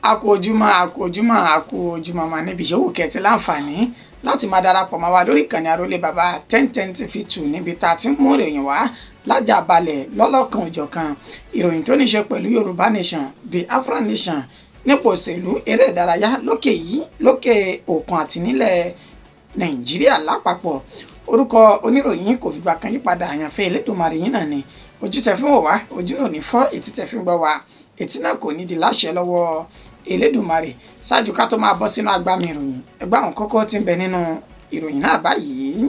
A kú ojúmọ́, a kú ojúmọ́, a kú ojúmọ́ mà níbi ìṣòwò kẹtì láǹfààní láti máa darapọ̀ mọ́ wa lórí ìkànnì Àrólé Bàbá 1010 TV 2, níbi tá a ti ń mú ìròyìn wá lájà balẹ̀ lọ́lọ́kan òjọ̀kan, ìròyìn tó ní ṣe pẹ̀lú Yorùbá Nation, Biafra Nation, nípò òṣèlú, eré ìdárayá lókè yìí, lókè òkun àti nílẹ̀ Nàìjíríà lápapọ̀. Orúkọ oníròyìn kò fìgbà kan yípadà, àyànfẹ́ Elédùmarè yín náà ni. Ojú tẹ fi ń wò wá, ojú náà ní fọ́. Etí tẹ fi ń gbọ́ wá, etí náà kò ní di láṣẹ lọ́wọ́ Elédùmarè. Ṣáájú ká tó máa bọ́ sínú agbami ìròyìn, ẹgbẹ́ àwọn kókó tí ń bẹ nínú ìròyìn náà báyìí.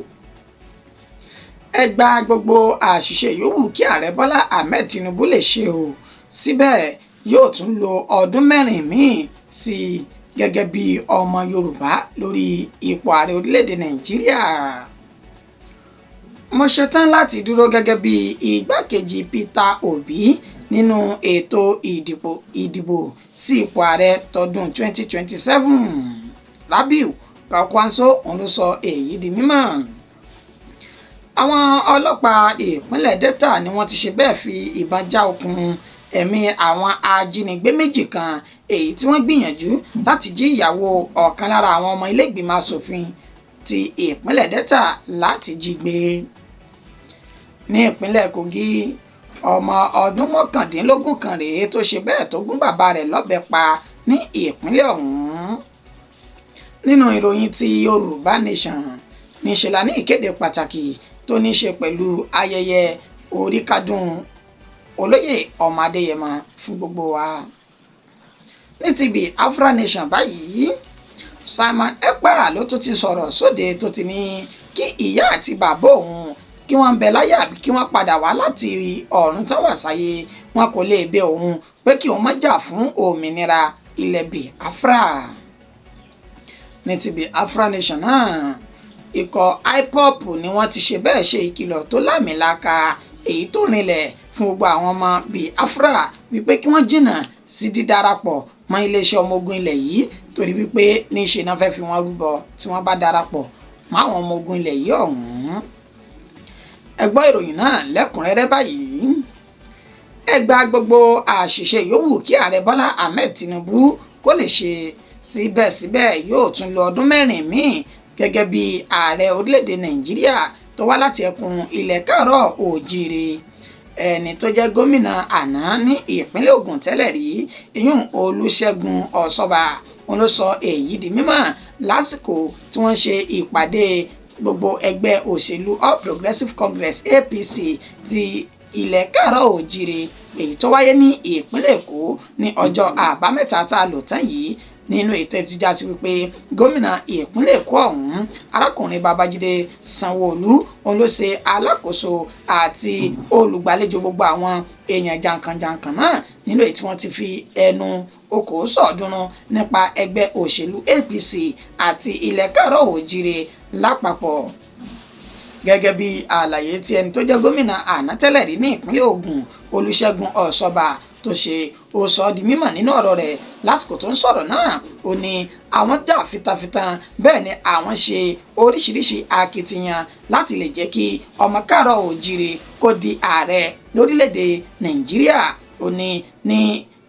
Ẹ gba gbogbo àṣìṣe yòówù kí ààrẹ Bọ́lá Ahmed Tinubu lè ṣe o, síbẹ̀ yóò tún lo ọdún 4 míì sí i gẹ́gẹ́ bí ọmọ Yorùbá lórí ipò ààrẹ orílẹ̀-èdè Nàìjíríà. Mo ṣetán láti dúró gẹ́gẹ́ bí igbákejì Peter Obi nínú ètò ìdìbò sí ipò ààrẹ tọdún 2027. Rabiu Kwankwaso òun ló sọ èyí di mímọ̀. Àwọn ọlọ́pàá ìpínlẹ̀ Delta ni wọ́n ti ṣe bẹ́ẹ̀ fi ìbọn já okùn ẹ̀mí àwọn ajínigbé méjì kan, èyí tí wọ́n gbìyànjú láti jí ìyàwó ọ̀kan lára àwọn ọmọ ilé-ìgbìmọ̀ asòfin ti ìpínlẹ̀ Delta láti jí gbé. Ní ìpínlẹ̀ Kogi, ọmọ ọdún 19 kan rèé tó ṣe bẹ́ẹ̀ tó gún bàbá rẹ̀ lọ́bẹ pa ní ìpínlẹ̀ ọ̀hún. Nínú ìròyìn ti Yorùbá Nation, níṣẹ́ la ní ìkéde pàtàkì tó ní í ṣe pẹ̀lú ayẹyẹ oríkádún olóyè ọmọ Adéyẹmọ fún gbogbo wa. Ní ti Biafra Nation báyìí, Simon Ekpa ló tún ti sọ̀rọ̀ sóde, tó ti ní kí ìyá àti bàbá òun kí wọ́n ń bẹ láyé àbí kí wọ́n padà wá láti ọ̀run tán wà sáyé, wọn kò lè bẹ òun pé kí òun má jà fún òmìnira ilẹ̀ Biafra. Ní ti Biafra Nation náà, ikọ̀ IPOB ni wọ́n ti ṣe bẹ́ẹ̀ ṣe ìkìlọ̀ tó láàmìlaka, èyí tó rinlẹ̀ fún gbogbo àwọn ọmọ Biafra wípé kí wọ́n jìnnà sí dídarapọ̀ mọ́ iléeṣẹ́ ọmọ ogun ilẹ̀ yìí, torí wípé níṣe náà fẹ́ fi wọ́n rúbọ tí wọ́n bá darapọ̀ mọ́ àwọn ọmọ ogun ilẹ̀ yìí ọ̀hún. Ẹ gbọ́ ìròyìn náà lẹ́kùnrẹ́rẹ́ báyìí. Ẹ gba gbogbo àṣìṣe yòówù kí ààrẹ Bọ́lá Ahmed Tinubu kó lè ṣe, síbẹ̀síbẹ̀ yóò tún lo ọdún 4 míì gẹ́gẹ́ bí ààrẹ orílẹ̀-èdè Nàìjíríà tó wá láti ẹkùn ilẹ̀ káàárọ̀ òjíire. Ẹni tó jẹ́ gómìnà àná ní ìpínlẹ̀ Ògùn tẹ́lẹ̀ rí, ìyún Olúṣẹ́gun Ọ̀ṣọ́bà, òun ló sọ èyí di mímọ̀ lásìkò tí wọ́n ń ṣe ìpàdé gbogbo ẹgbẹ́ òṣèlú All Progressives Congress, APC, ti ilẹ̀ káàárọ̀ òjíire, èyí tó wáyé ní ìpínlẹ̀ Èkó ní ọjọ́ Àbámẹ́ta tá a lò tán yìí. Nínú ètò ìtìjà sí wípé gómìnà ìpínlẹ̀ Èkó ọ̀hún, arákùnrin Babájídé Sanwó-Olú, òun ló ṣe alákòóso àti olùgbàlejò gbogbo àwọn èèyàn jàǹkànjàǹkàn náà, nínú èyí tí wọ́n ti fi ẹnu okòó sọ̀ọ́dúnrún nípa ẹgbẹ́ òṣèlú APC àti ilẹ̀ káàárọ̀ òjíire lápapọ̀. Gẹ́gẹ́ bí àlàyé tí ẹni tó jẹ́ gómìnà àná tẹ́lẹ̀ rí ní ìpínlẹ̀ Ògùn, Olúṣẹ́gun Ọ̀ṣọ́bà, tó ṣe, ó sọ ọ́ di mímọ̀ nínú ọ̀rọ̀ rẹ̀ lásìkò tó ń sọ̀rọ̀ náà. Ó ní àwọn jà fitafita, bẹ́ẹ̀ ni àwọn ṣe oríṣiríṣi akitiyan láti lè jẹ́ kí ọmọ káàárọ̀ òjíire kó di ààrẹ lórílẹ̀‐èdè Nàìjíríà. Ó ní ní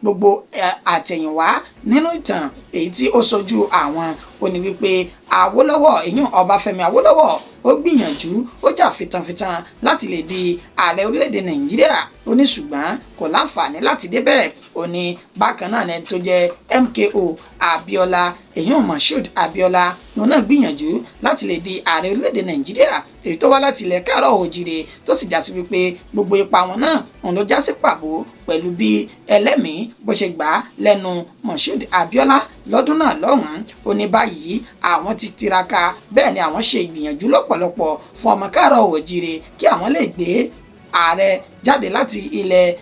gbogbo àtẹ̀yìnwá nínú ìtàn èyí tí ó sojú àwọn, ó ní wípé Awólọ́wọ̀, ìyún Ọbáfẹ́mi Awólọ́wọ̀, ó gbìyànjú, ó jà fitanfitan láti lè di ààrẹ orílẹ̀-èdè Nàìjíríà. Ó ní ṣùgbọ́n kò láǹfààní láti débẹ̀. Ó ní bákan náà ní tó jẹ́ MKO Abiola, èyún Moshood Abiola, òun náà gbìyànjú láti lè di ààrẹ orílẹ̀-èdè Nàìjíríà, èyí tó wá láti ilẹ̀ káàárọ̀ òjìrè, tó sì já sí wípé gbogbo ipa wọn náà òun ló já sí pàbó pẹ̀lú bí ẹlẹ́mìí bó ṣe gbà á lẹ́nu Moshood Abiola lọ́dún náà lọ́hùn-ún. Ó ní báyìí àwọn ti tiraka, bẹ́ẹ̀ ni àwọn ṣe ìgbìyànjú lọ́pọ̀lọpọ̀ fún ọmọ káàárọ̀ òjìrè kí àwọn lè gbé ààrẹ jáde láti ilẹ̀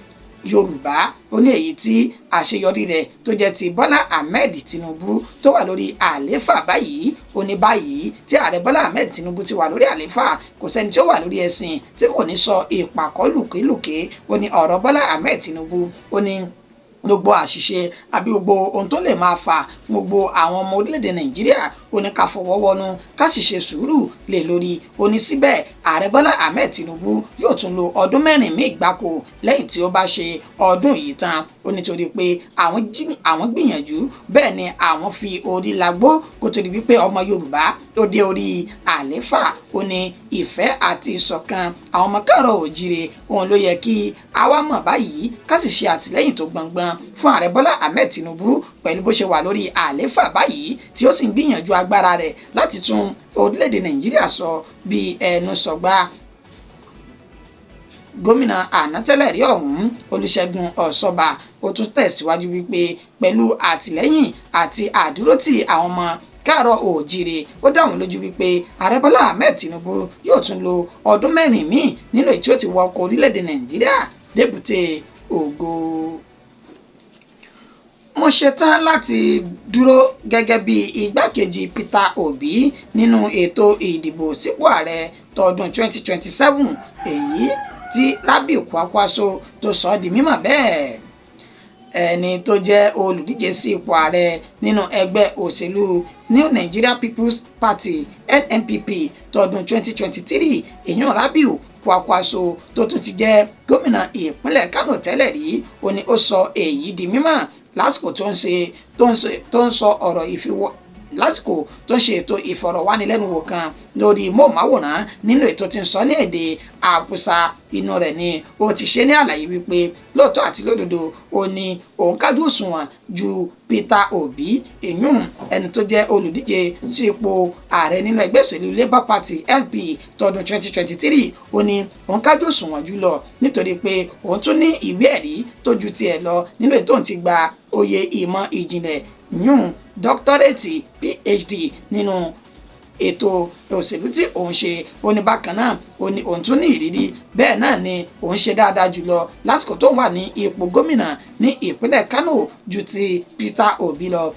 Yorùbá. Ó ní èyí tí àṣeyọrí rẹ̀ tó jẹ́ ti Bọ́lá Ahmed Tinubu tó wà lórí àlééfà báyìí. Ó ní báyìí tí ààrẹ Bọ́lá Ahmed Tinubu ti wà lórí àlééfà, kò sẹ́ni tí ó wà lórí ẹ̀sìn tí kò ní sọ ìpàkọ́ lùkélùké. Ó ní ọ̀rọ̀ Bọ́lá Ahmed Tinubu, ó ní gbogbo àṣìṣe àbí gbogbo ohun tó lè máa fà fún gbogbo àwọn ọmọ orílẹ̀-èdè Nàìjíríà, ó Ó ní ká fọwọ́ wọnú, ká sì ṣe sùúrù lé lórí. Ó ní síbẹ̀ ààrẹ Bọ́lá Ahmed Tinubu yóò tún lo ọdún 4 míì gbáko lẹ́yìn tí ó bá ṣe ọdún yìí tán. Ó nítorí pé àwọn gbìyànjú, bẹ́ẹ̀ ni àwọn fi orí lagbó kó tó di wípé ọmọ Yorùbá tó dé orí àléfà. Ó ní ìfẹ́ àti ìṣọ̀kan àwọn ọmọ káàárọ̀ òjíire òun ló yẹ kí àwa mọ̀ báyìí, ká sì ṣe àtìlẹ́yìn tó gbọngbọn fún ààrẹ Bọ́lá Ahmed Tinubu pẹ̀lú bó ṣe wà lórí àléfà báyìí tí ó sì ń gbìyànjú agbára rẹ̀ láti tún orílẹ̀-èdè Nàìjíríà sọ bí ẹnu sọ̀gbà. Gómìnà àná tẹ́lẹ̀ rí ọ̀hún Olúṣẹ́gun Ọ̀ṣọ́bà ó tún tẹ̀síwájú wípé pẹ̀lú àtìlẹ́yìn àti àdúrótì àwọn ọmọ káàárọ̀ òjíire, ó dá wọn lójú wípé ààrẹ Bọ́lá Ahmed Tinubu yóò tún lo ọdún 4 míì nínú èyí tí ó ti wọ ọkọ̀ orílẹ̀-èdè Nàìjíríà débùté ògo. Mo ṣetán láti dúró gẹ́gẹ́ bí igbákejì Peter Obi nínú ètò ìdìbò sípò ààrẹ tọdún 2027, èyí tí Rabiu Kwankwaso tó sọ di mímọ̀ bẹ́ẹ̀. Ẹni tó jẹ́ olùdíje sí ipò ààrẹ nínú ẹgbẹ́ òṣèlú New Nigeria People's Party NNPP tọdún 2023, èyàn Rabiu Kwankwaso tó tún ti jẹ́ gómìnà ìpínlẹ̀ Kánò tẹ́lẹ̀ rí, ó ní ó sọ èyí di mímọ̀ lásìkò tó ń sọ ọ̀rọ̀ ìfiwọ́ lásìkò tó ń ṣe ètò ìfọ̀rọ̀wánilẹ́nuwò kan lórí móhùnmáwòrán nínú ètò tí ń sọ ní èdè Haúsá. Inú rẹ̀ ni ó ti ṣe ní àlàyé wípé lóòótọ́ àti lódodo ó ní òun kájú òṣùwọ̀n ju Peter Obi, èyún ẹni tó jẹ́ olùdíje sí ipò ààrẹ nínú ẹgbẹ́ òṣèlú Labour Party LP tọdún 2023. Ó ní òun kájú òṣùwọ̀n jùlọ nítorí pé òun tún ní ìwé ẹ̀rí tó ju tiẹ̀ lọ nínú ètò òun ti gba oyè ìmọ̀ ìjìnlẹ̀ yún dọ́kítọ́rẹ́tì PhD nínú ètò òṣèlú tí òun ṣe. Ó ní bákan náà ó ní òun tún ní ìrírí, bẹ́ẹ̀ náà ni òun ṣe dáadáa jùlọ lásìkò tó wà ní ipò gómìnà ní ìpínlẹ̀ Kánò ju ti Peter Obi lọ.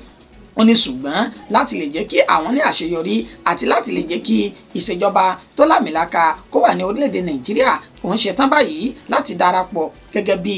Ó ní ṣùgbọ́n láti lè jẹ́ kí àwọn ní àṣeyọrí àti láti lè jẹ́ kí ìṣèjọba tó lámìlaka kó wà ní orílẹ̀-èdè Nàìjíríà, òun ṣetán báyìí láti darapọ̀ gẹ́gẹ́ bí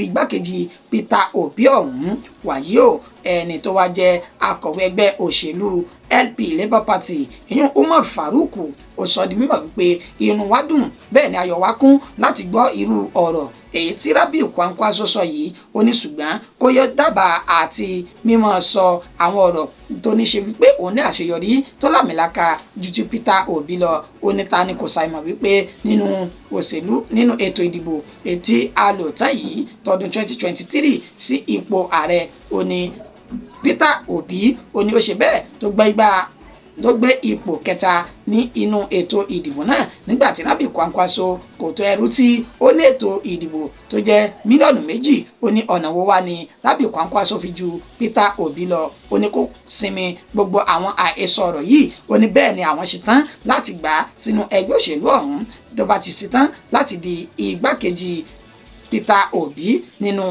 igbákejì Peter Obi ọ̀hún. Wàyí o, ẹni tó wá jẹ́ akọ̀wé ẹgbẹ́ òṣèlú LP Labour Party ìyún Umar Farouk ó sọ di mímọ̀ wípé inú wa dùn, bẹ́ẹ̀ ni ayọ̀ wa kún láti gbọ́ irú ọ̀rọ̀ èyí tí Rabiu Kwankwaso sọ yìí. Ó ní ṣùgbọ́n kó yẹ dábàá àti mímọ̀ sọ àwọn ọ̀rọ̀ tó ní ṣe wípé òun ní àṣeyọrí tó lámìlaka ju ti Peter Obi lọ. Ó ní ta ni kò ṣàìmọ̀ wípé nínú òṣèlú nínú ètò ìdìbò ètí alòtán yìí tọdún 2023 sí ipò ààrẹ, ó ní Peter Obi ó ní ó ṣe bẹ́ẹ̀ tó gbé igbá ló gbé ipò kẹta ní inú ètò ìdìbò náà, nígbà tí Rabiu Kwankwaso kò tó ẹrú tí ó ní ètò ìdìbò tó jẹ́ 2 mílíọ̀nù. Ó ní ọ̀nà wo wá ni Rabiu Kwankwaso fi ju Peter Obi lọ? Ó ní kó sinmi gbogbo àwọn àhesọ ọ̀rọ̀ yìí. Ó ní bẹ́ẹ̀ ni àwọn ṣetán láti gbà á sínú ẹgbẹ́ òṣèlú ọ̀hún tó bá ti ṣetán láti di igbákejì Peter Obi nínú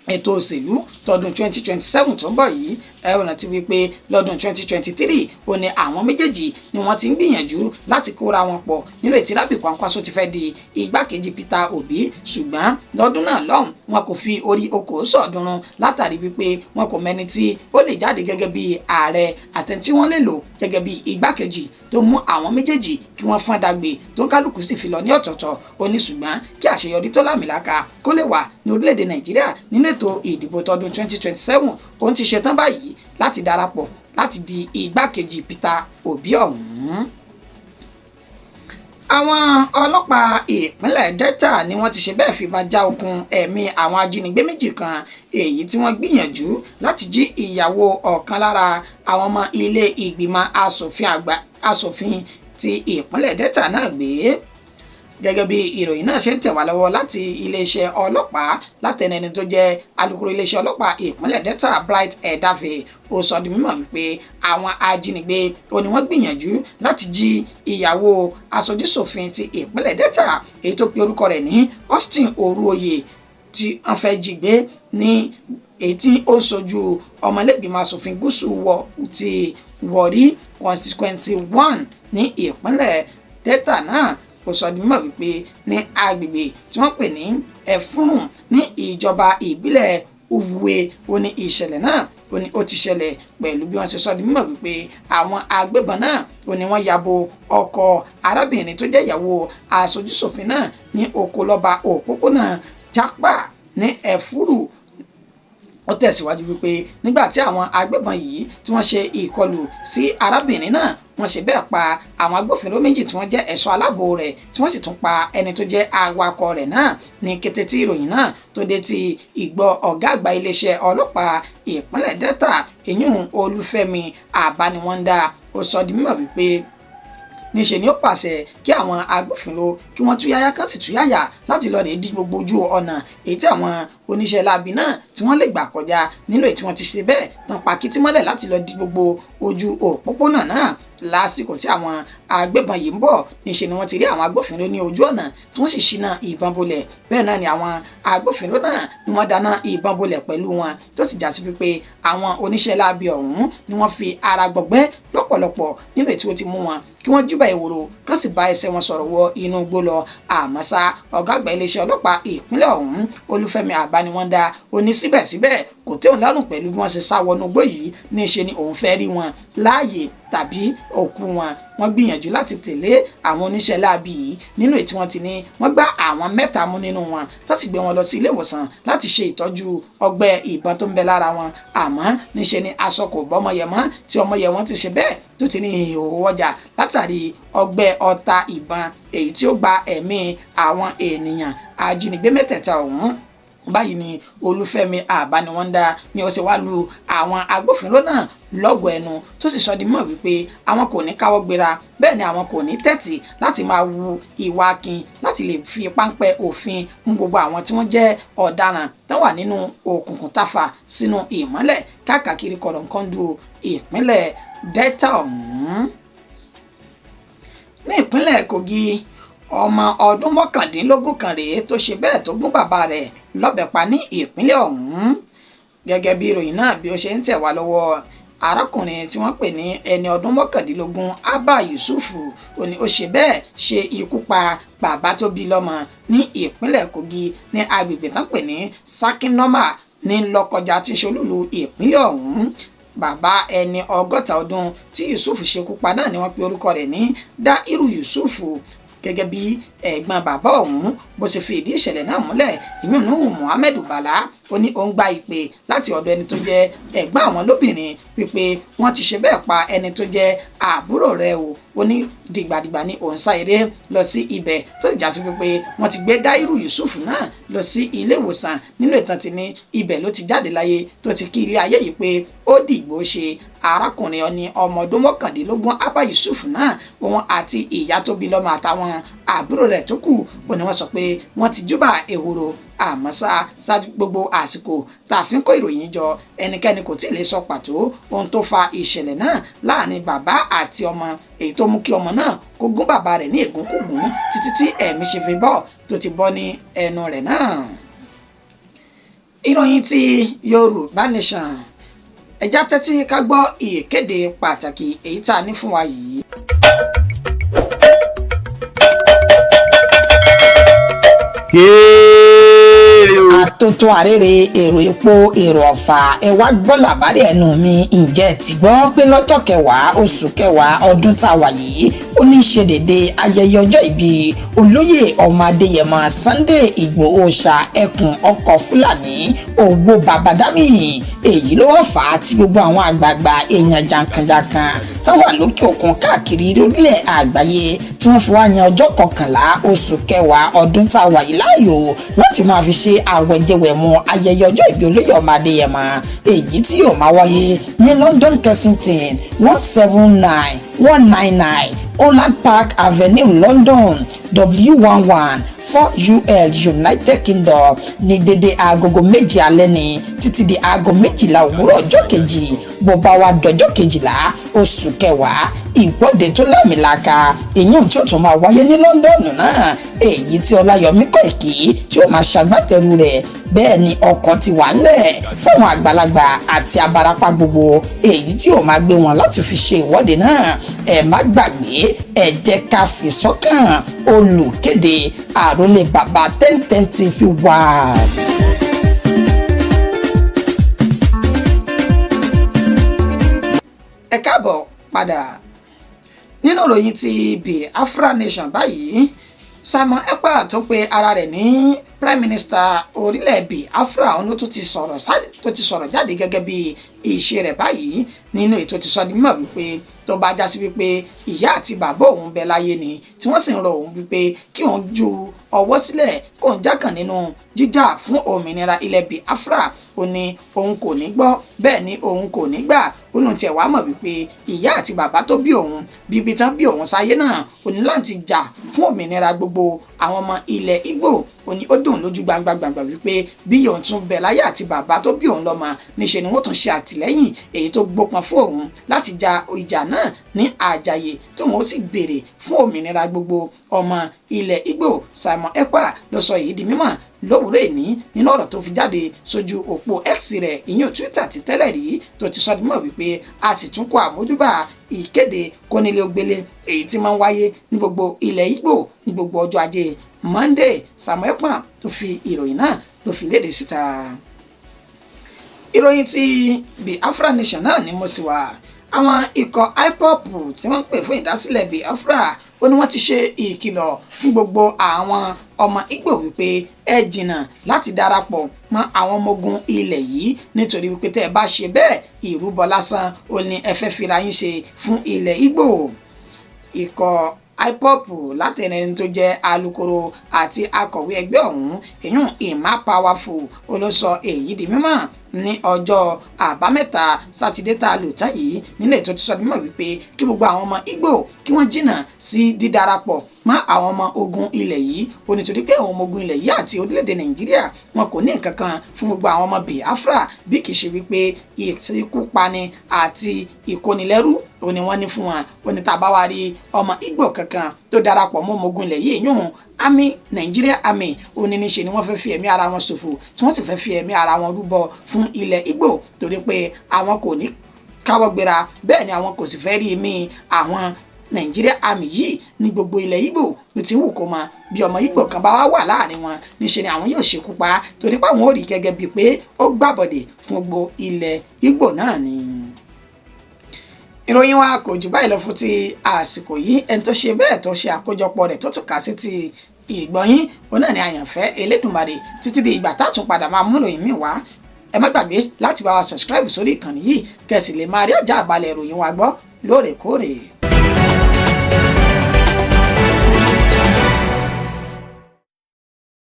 ètò òṣèlú tọdún 2027 tó ń bọ̀ yìí. Ẹ ó rántí wípé lọ́dún 2023 ó ní àwọn méjèèjì ni wọ́n ti ń gbìyànjú láti kóra wọn pọ̀ nínú ètí Rabiu Kwankwaso ti fẹ́ di igbákejì Peter Obi, ṣùgbọ́n lọ́dún náà lọ́hùn wọn kò fi orí okòó sọ̀dúnrún látàrí wípé wọn kò mẹ́ni tí ó lè jáde gẹ́gẹ́ bí ààrẹ àtẹni tí wọ́n lè lò gẹ́gẹ́ bí igbákejì tó mú àwọn méjèèjì kí wọ́n fọ́n dàgbé tó ń kálukú sì fi lọ ní ọ̀tọ̀ọ̀tọ̀. Ó ní ṣùgbọ́n kí àṣeyọrí tó lámìlaka kó lè wà ní orílẹ̀-èdè Nàìjíríà nínú ètò ìdìbò tọdún 2027, òun ti ṣetán báyìí láti darapọ̀ láti di igbákejì Peter Obi ọ̀hún. Àwọn ọlọ́pàá ìpínlẹ̀ Delta ni wọ́n ti ṣe bẹ́ẹ̀ fìbọn já okùn ẹ̀mí àwọn ajínigbé méjì kan èyí tí wọ́n gbìyànjú láti jí ìyàwó ọ̀kan lára àwọn ọmọ ilé ìgbìmọ̀ asòfin àgbà asòfin ti ìpínlẹ̀ Delta náà gbé. Gẹ́gẹ́ bí ìròyìn náà ṣe ń tẹ̀ wá lọ́wọ́ láti iléeṣẹ́ ọlọ́pàá látẹnu ẹni tó jẹ́ alukoro iléeṣẹ́ ọlọ́pàá ìpínlẹ̀ Delta, Bright Edafe, ó sọ di mímọ̀ wípé àwọn ajínigbé ó ní wọ́n gbìyànjú láti jí ìyàwó aṣojúṣòfin ti ìpínlẹ̀ Delta èyí tó pe orúkọ rẹ̀ ní Austin Oruoye tí wọ́n fẹ́ jí gbé ní èyí tí ó ń sojú ọmọlẹ́gbìmọ̀ asòfin gúúsù wọ ti Warri constituency 1 ní ìpínlẹ̀ Delta náà. Ó sọ di mímọ̀ wípé ní agbègbè tí wọ́n pè ní Ẹ̀fúrùn ní ìjọba ìbílẹ̀ Uvwe. Ó ní ìṣẹ̀lẹ̀ náà ó ní ó ti ṣẹlẹ̀ pẹ̀lú bí wọ́n ṣe sọ di mímọ̀ wípé àwọn agbébọn náà ó ní wọ́n ya bo ọkọ̀ arábìnrin tó jẹ́ ìyàwó aṣojúṣòfin náà ní Okolọ́ba, òpópónà Jápà ní Ẹ̀fúrù. Ó tẹ̀síwájú wípé nígbà tí àwọn agbébọn yìí tí wọ́n ṣe ìkọlù sí arábìnrin náà, wọ́n ṣe bẹ́ẹ̀ pa àwọn agbófinró méjì tí wọ́n jẹ́ ẹ̀ṣọ́ aláàbò rẹ̀, tí wọ́n sì tún pa ẹni tó jẹ́ awakọ̀ rẹ̀ náà. Ní kété tí ìròyìn náà tó dé ti ìgbọ́ ọ̀gá àgbà iléeṣẹ́ ọlọ́pàá ìpínlẹ̀ Delta, ìyún Olúfẹ́mi Àbániwọ́ndà, ó sọ di mímọ̀ wípé níṣe ni ó pàṣẹ kí àwọn agbófinró kí wọ́n túyáyá kan sì túyáyà láti lọ́ọ́ rèé dí gbogbo ojú ọ̀nà èyí tí àwọn oníṣẹ́ láabi náà tí wọ́n lè gbà kọjá nílò, èyí tí wọ́n ti ṣe bẹ́ẹ̀ tán pa kìtì mọ́lẹ̀ láti lọ́ọ́ dí gbogbo ojú òpópónà náà. Lásìkò tí àwọn agbébọn yìí ń bọ̀, níṣe ni wọ́n ti rí àwọn agbófinró ní ojú ọ̀nà tí wọ́n sì ṣínà ìbọn bolẹ̀. Bẹ́ẹ̀ náà ni àwọn agbófinró náà ni wọ́n dáná ìbọn bolẹ̀ pẹ̀lú wọn, tó sì já sí pípé àwọn oníṣẹ́ láabi ọ̀hún ni wọ́n fi ara gbọgbẹ́ lọ́pọ̀lọpọ̀ nínú ètí ó ti mú wọn kí wọ́n júbà ìwòrò kán sì bá ẹsẹ̀ wọn sọ̀rọ̀ wọ inú igbó lọ. Àmọ́ ṣá, ọ̀gá àgbà iléeṣẹ́ ọlọ́pàá ìpínlẹ̀ ọ̀hún, Olúfẹ́mi Àbániwọ́ndà, ó ní síbẹ̀síbẹ̀ kò tẹ́ òun lọ́rùn pẹ̀lú bí wọ́n ṣe sá wọnú igbó yìí, ní í ṣe ni òun fẹ́ rí wọn láàyè tàbí òkú wọn. Wọ́n gbìyànjú láti tẹ̀lé àwọn oníṣẹ́ láabi yìí nínú ètí wọ́n ti ní wọ́n gbá àwọn mẹ́ta mú nínú wọn, tó sì gbé wọn lọ sí ilé ìwòsàn láti ṣe ìtọ́jú ọgbẹ́ ìbọn tó ń bẹ lára wọn. Àmọ́ níṣe ni aṣọ kò bọ́mọ yẹn mọ́, tí ọmọ yẹn wọ́n ti ṣe bẹ́ẹ̀ tó ti ní ìhòòhò ọjà látàrí ọgbẹ́ ọta ìbọn èyí tí ó gba ẹ̀mí àwọn ènìyàn ajínigbé mẹ́tẹ̀ẹ̀ta ọ̀hún. Báyìí ni Olúfẹ́mi Àbániwọ́ndà ni ó ṣe wá lu àwọn agbófinró náà lọ́gọ̀ọ́ ẹnu, tó sì sọ di mọ̀ wípé àwọn kò ní káwọ́ gbéra, bẹ́ẹ̀ ni àwọn kò ní tẹ́tì láti máa wu ìwà akin láti lè fi páńpẹ́ òfin mú gbogbo àwọn tí wọ́n jẹ́ ọ̀daràn tó wà nínú òkùnkùn tàfà sínú ìmọ́lẹ̀ káàkiri kọ̀rọ̀ǹkọ́ndù ìpínlẹ̀ Delta ọ̀hún. Ní ìpínlẹ̀ Kogi, ọmọ ọdún 19 kan rèé tó ṣe bẹ́ẹ̀ tó gún bàbá rẹ̀ lọ́bẹ pa ní ìpínlẹ̀ ọ̀hún. Gẹ́gẹ́ bí ìròyìn náà bí ó ṣe ń tẹ̀ wá lọ́wọ́, arákùnrin tí wọ́n pè ní ẹni ọdún 19, Abba Yusuf, ó ní ó ṣe bẹ́ẹ̀ ṣe ikú pa bàbá tó bí lọ́mọ ní ìpínlẹ̀ Kogi ní agbègbè tán pè ní Sakinoma ní Lọ́kọjà tí ń ṣe olúlu ìpínlẹ̀ ọ̀hún. Bàbá ẹni 60 ọdún tí Yusuf ṣekú pa náà ni wọ́n pe orúkọ rẹ̀ ní Dairu Yusuf. Gẹ́gẹ́ bí ẹ̀gbọ́n bàbá ọ̀hún bó ṣe fi ìdí ìṣẹ̀lẹ̀ náà múlẹ̀, ìyún Nuhu Muhammed Bala, ó ní òun gba ìpè láti ọ̀dọ̀ ẹni tó jẹ́ ẹ̀gbọ́n àwọn lóbìnrin wípé wọ́n ti ṣe bẹ́ẹ̀ pa ẹni tó jẹ́ àbúrò rẹ̀ o. Ó ní dìgbàdìgbà ni òun sá eré lọ sí ibẹ̀, tó sì já sí pé wọ́n ti gbé Dairu Yusuf náà lọ sí ilé ìwòsàn. Nínú ìtàn ti ní ibẹ̀ ló ti jáde láyé, tó ti kí ilé ayé yìí pé ó dìgbò ṣe. Arákùnrin ọni ọmọ ọdún 19 Abba Yusuf náà, òun àti ìyá tó bí lọ́mọ àtàwọn àbúrò rẹ̀ tó kù, ó ní wọ́n sọ pé wọ́n ti júbà ehoro. Àmọ́ ṣá, ṣáájú gbogbo àsìkò tá a fi ń kó ìròyìn jọ, ẹnikẹ́ni kò tí ì lè sọ pàtó ohun tó fa ìṣẹ̀lẹ̀ náà láàrin bàbá àti ọmọ, èyí tó mú kí ọmọ náà kó gún bàbá rẹ̀ ní ègúnkúgún títí tí ẹ̀mí ṣe fi bọ́ tó ti bọ́ ní ẹnu rẹ̀ náà. Ìròyìn ti Yorùbá Nation, ẹjá tẹ́tí ká gbọ́ ìkéde pàtàkì èyí tá a ní fún wa yìí. Kéré o. Àtótó àrèrè èrò epo èrò ọ̀fà, ẹ wá gbọ́ làbárí ẹnu mi. Ǹjẹ́ ti gbọ́ pé lọ́jọ́ 10 oṣù 10 ọdún tá a wà yìí, ó ní í ṣe dédé ayẹyẹ ọjọ́ ìbí olóyè ọmọ Adéyẹmọ Sunday Ìgbòho ṣá ẹkùn ọkọ̀ Fúlàní Ògbó Bàbádámì? Èyí ló wọ́n fà á tí gbogbo àwọn àgbààgbà èèyàn jàǹkànjàǹkàn tó wà lókè òkun káàkiri orílẹ̀ àgbáyé tí wọ́n fi wá yan ọjọ́ 11 oṣù 10 ọdún tá a wà yìí láàyò láti máa fi ṣe àwẹ̀jẹwẹ̀mu ayẹyẹ ọjọ́ ìbí olóyè ọmọ Adéyẹmọ, èyí tí yóò máa wáyé ní London Kensington, 179199 Holland Park Avenue, London, W11 4UL, United Kingdom, ní dédé aagogo 7 alẹ́ ní títí di aago 12 òwúrọ̀ ọjọ́ kejì. Bó bá wá dọjọ́ 12 oṣù 10, ìwọ́de tó lámìlaka ìyún tí ó tún máa wáyé ní London náà, èyí tí Ọláyọmí Kòìkì tí ó máa ṣagbátẹrù rẹ̀. Bẹ́ẹ̀ ni ọkọ̀ ti wà ńlẹ̀ fáwọn àgbàlagbà àti abarapá gbogbo, èyí tí ó máa gbé wọn láti fi ṣe ìwọ́de náà. Ẹ má gbàgbé, ẹ jẹ́ ká fi sọ́kàn. Olùkéde, àròlé bàbá 1010 TV wà. Ẹ káàbọ̀ padà. Nínú ìròyìn ti Biafra Nation báyìí, Simon Ekpa tó pe ara rẹ̀ ní Prime Minister orílẹ̀ Biafra, òun ló tún ti sọ̀rọ̀, tó ti sọ̀rọ̀ jáde gẹ́gẹ́ bí ìṣe rẹ̀ báyìí nínú ètò ti sọ di mímọ̀ wípé tó bá já sí wípé ìyá àti bàbá òun bẹ láyé ni, tí wọ́n sì ń rọ òun wípé kí òun ju ọwọ́ sílẹ̀, kó ń jákàn nínú jíjà fún òmìnira ilẹ̀ Biafra, ó ní òun kò ní gbọ́, bẹ́ẹ̀ ni òun kò ní gbà. Ó lóun tiẹ̀ wá mọ̀ wípé ìyá àti bàbá tó bí òun, bíbí tán bí òun sáyé náà, ó ní láti jà fún òmìnira gbogbo àwọn ọmọ ilẹ̀ Ìgbò. Ó ní ó dùn lójú gbangba gbangba wípé bí òun tún bẹ láyé àti bàbá tó bí òun lọ́mọ, níṣe ni wọ́n tún ṣe àtìlẹ́yìn èyí tó gbópọn fún òun láti ja ìjà náà ní àjàyè, tí òun ó sì béèrè fún òmìnira gbogbo ọmọ ilẹ̀ Ìgbò. Simon Ekpa ló sọ èyí di mímọ̀ lówùúrọ̀ èní nínú ọ̀rọ̀ tó fi jáde sójú òpó X rẹ̀, ìyẹn Twitter ti tẹ́lẹ̀ rí, tó ti sọ di mímọ̀ wípé a sì tún kó àmójúbà ìkéde kónílé-ó-gbélé èyí tí máa ń wáyé ní gbogbo ilẹ̀ Ìgbò ní gbogbo ọjọ́ ajé Monday. Samuel Ekpa tó fi ìròyìn náà ló fi léde síta. Ìròyìn ti Biafra Nation náà ni mo sì wà. Àwọn ikọ̀ IPOB tí wọ́n ń pè fún ìdásílẹ̀ Biafra, ó ní wọ́n ti ṣe ìkìlọ̀ fún gbogbo àwọn ọmọ Ìgbò wípé ẹ jìnnà láti darapọ̀ mọ́ àwọn ọmọ ogun ilẹ̀ yìí, nítorí wípé tẹ́ ẹ bá ṣe bẹ́ẹ̀, ìrúbọ lásán ó ní ẹ fẹ́ fira yín ṣe fún ilẹ̀ Ìgbò. Ikọ̀ IPOB, látẹnu ẹni tó jẹ́ alukoro àti akọ̀wé ẹgbẹ́ ọ̀hún, èyún Emma Powerful, ó ló sọ èyí di mímọ̀ ní ọjọ́ àbámẹ́ta sátidé tá a lò tán yìí, nínú ètò tí sọ di mímọ̀ wípé kí gbogbo àwọn ọmọ Ìgbò kí wọ́n jìnnà sí dídarapọ̀ mọ́ àwọn ọmọ ogun ilẹ̀ yìí. Ó nítorí pé àwọn ọmọ ogun ilẹ̀ yìí àti orílẹ̀-èdè Nàìjíríà, wọn kò ní nǹkan kan fún gbogbo àwọn ọmọ Biafra bí kì í ṣe wípé ìṣekúpani àti ìkónilẹ́rú ó ní wọ́n ní fún wọn. Ó ní tá a bá wá rí ọmọ Ìgbò kankan tó darapọ̀ mọ́ ọmọ ogun ilẹ̀ yìí, yún army, Nigeria Army, ó ní níṣe ni wọ́n fẹ́ fi ẹ̀mí ara wọn ṣòfò, tí wọ́n sì fẹ́ fi ẹ̀mí ara wọn rúbọ fún ilẹ̀ Ìgbò, torí pé àwọn kò ní káwọ́ gbéra, bẹ́ẹ̀ ni àwọn kò sì fẹ́ rí mí àwọn Nigeria Army yìí ní gbogbo ilẹ̀ Ìgbò bí ti wù kó mọ. Bí ọmọ Ìgbò kan bá wà láàrin wọn, níṣe ni àwọn yóò ṣekú pa, torí pé àwọn ò rí gẹ́gẹ́ bíi pé ó gbàbọ̀dè fún gbogbo ilẹ̀ Ìgbò náà ni. Ìròyìn wa kò jù báyìí lọ fún ti àsìkò yìí. Ẹni tó ṣe bẹ́ẹ̀ tó ṣe àkójọpọ̀ rẹ̀ tó tún kà sí ti ìgbọ̀nyín, òun náà ni Àyànfẹ́ Elédùmarè. Títí di ìgbà tá a tún padà máa mú ìròyìn míì wá, ẹ má gbàgbé láti bá wa subscribe sórí ìkànnì yìí, kẹ́ sì lè máa rí ọjà àbálẹ̀ ìròyìn wa gbọ́ lóòrèkóòrè.